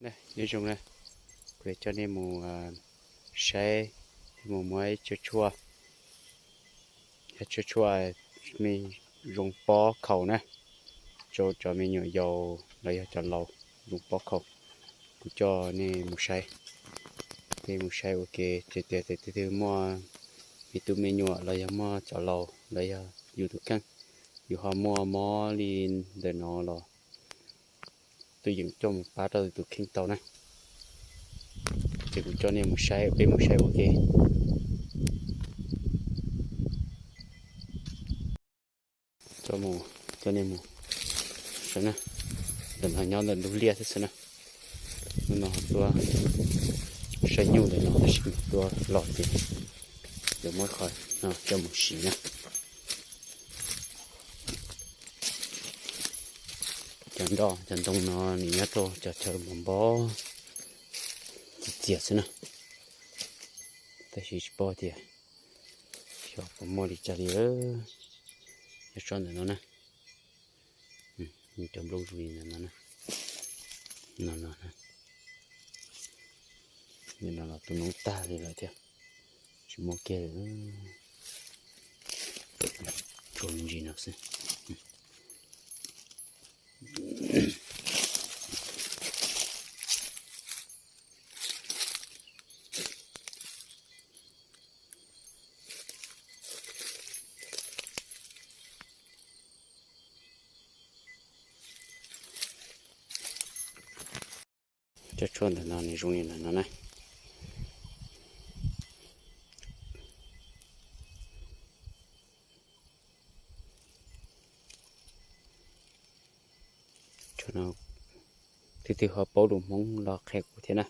Nyob zoo na, kuv coj nej mus saib, mus muab ib tshuaj tshuaj, tshuaj tshuaj me zoo pob khaus na, rau cov me nyuam yaus los yog cov laus, zoo pob khaus. Kuv coj nej mus saib, nej mus saib ua ke, ces tias tus twg muaj me tub me nyuam los yog muaj cov laus los yog yus tus kheej, yus ho muaj mob li ntawm no los twb yeej coj mus pab rau tus kheej tau na. Ces kuv coj nej mus saib, peb mus saib ua ke. Coj nej mus saib na, ntawm no nyob ntawm ntug liaj thiab xwb na. Hnub no tuaj saib nyuj ntawm no tab sis tuaj los ces yuav muab qhov no coj mus siv na. Cov nroj cov ntoo no nws nyob rau cov chaw npog npog txias txias xwb na, tab sis tsis paub tias xyov puas muaj li cas li. Nyob tsob ntawm no na, cov nplooj zoo li ntawm no na, no no na, no los tu noob tag li lawm thiab, tsis muaj kiag li. Tsuas me ntsis no xwb. Cov tshuaj ntawm no nws zoo li ntawm no na. Twb twb ho paub lus Hmoob los qhia kuv thiab na.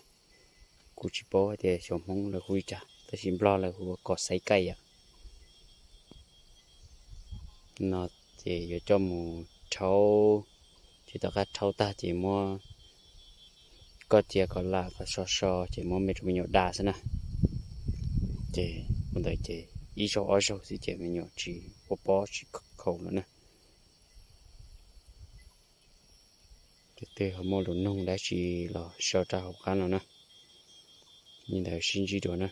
Kuv tsis paub hais tias xyov Hmoob lawv hu li cas tab sis Nplog lawv hu ua kos xaiv kaij yom. No ces yuav coj mus rhaub, ces tom qab rhaub tag ces muab koj cia kom lam kom so so ces muab me rau me nyuam da xwb na. Ces ua ntawd ces ib zaug ob zaug xwb ces me nyuam tsis ua pob tsis khaus lawm na. Ces twb ho muaj lus nug dab tsi los sau rau hauv qab no na. Li ntawd sib ntsib dua na.